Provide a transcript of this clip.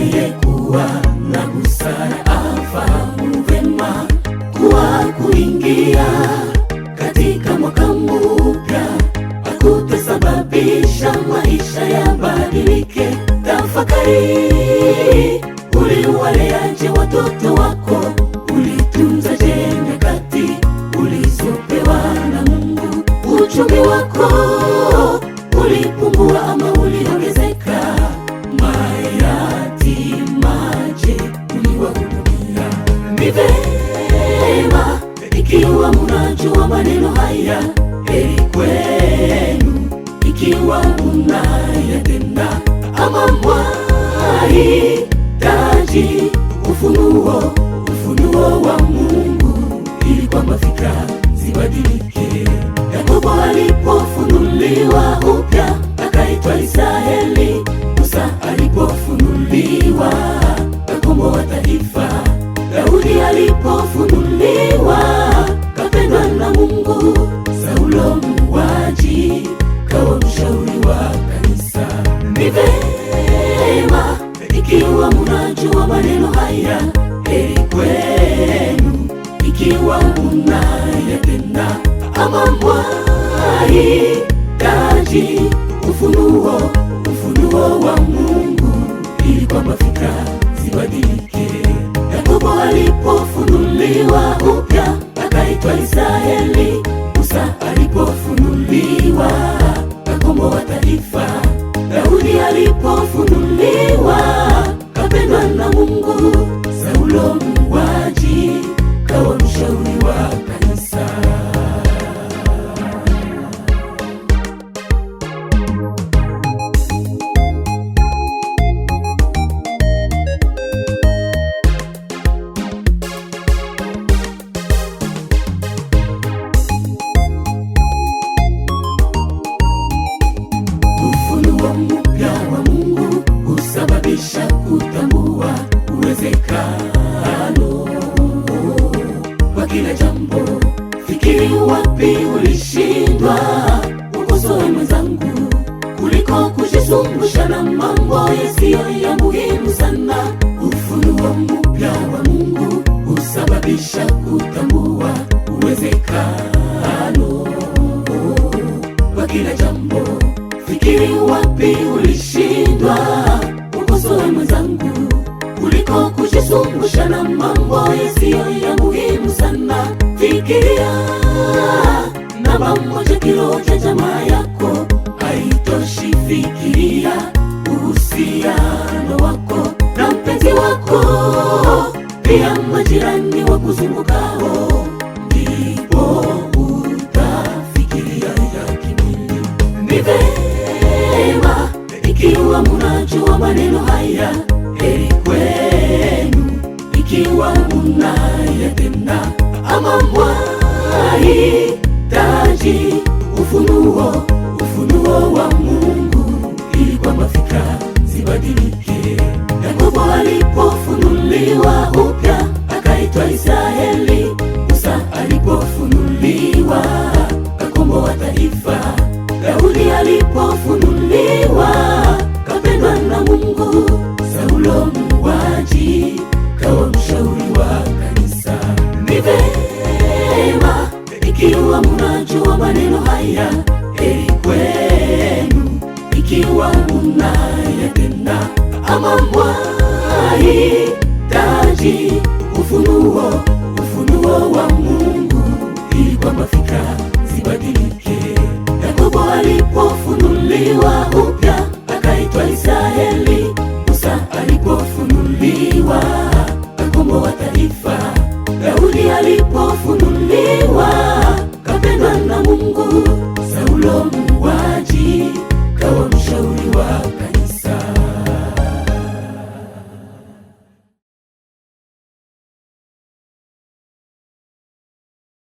Anayekuwa na busara afahamu vema kuwa kuingia katika mwaka mpya hakutasababisha maisha yabadilike. Tafakari, uliwaleaje watoto wako? Ulitunzaje nyakati ulizopewa na Mungu? Uchumi wako ulipungua ama uliongezeka? Mayatima je, uliwahudumia? Ni vema ikiwa munajua maneno haya, heri kwenu ikiwa munayatenda. Ama mwahitaji ufunuo, ufunuo wa Mungu, ili kwamba fikra zibadilike. Yakobo alipofunuliwa upya akaitwa Israeli. Musa alipofunuliwa akakomboa taifa. Daudi alipofunuliwa kapendwa na Mungu. Saulo muuaji kawa mshauri wa kanisa. Ni vema ikiwa munajua maneno haya, heri kwenu ikiwa munayatenda. Ama mwahitaji ufunuo, ufunuo wa Mungu, ili kwamba fikra zibadilike. Yakobo alipofunuliwa upya akaitwa Israeli. Musa alipofunuliwa akakomboa taifa. Daudi alipofunuliwa kapendwa na Mungu. Saulo muuaji kawa mshauri wa kanisa. Ufunuo mpya wa Mungu husababisha kutambua uwezekano kwa kila jambo. Fikiri wapi ulishindwa, ukosoe mwenzangu, kuliko kujizungusha na mambo yasiyo ya muhimu sana. Ufunuo mpya wa Mungu husababisha kutambua uwezekano kwa kila jambo. Fikiri wapi ulishindwa, ukosoe mwenzangu, kuliko kujizungusha na mambo yasiyo ya muhimu sana. Fikiria namba moja, kiroho cha jamaa yako haitoshi. Fikiria uhusiano wako na mpenzi wako, pia majirani wa kuzungukao, ndipo utafikiria ya kimwili. Ni vema ikiwa munajua maneno haya, heri kwenu ikiwa munayatenda. Ama mwahitaji ufunuo, ufunuo wa Mungu, ili kwamba fikra zibadilike. Yakobo alipofunuliwa upya akaitwa Israeli. Musa alipofunuliwa akakomboa taifa. Daudi alipofunuliwa kapendwa na Mungu. Saulo muuaji kawa mshauri wa kanisa. Ni vema ikiwa munajua maneno haya, heri kwenu ikiwa munayatenda. Ama mwahitaji ufunuo, ufunuo wa Mungu, ili kwamba fikra zibadilike. Yakobo alipofunuliwa upya akaitwa Israeli. Musa alipofunuliwa akakomboa taifa. Daudi alipofunuliwa kapendwa na Mungu. Saulo muuaji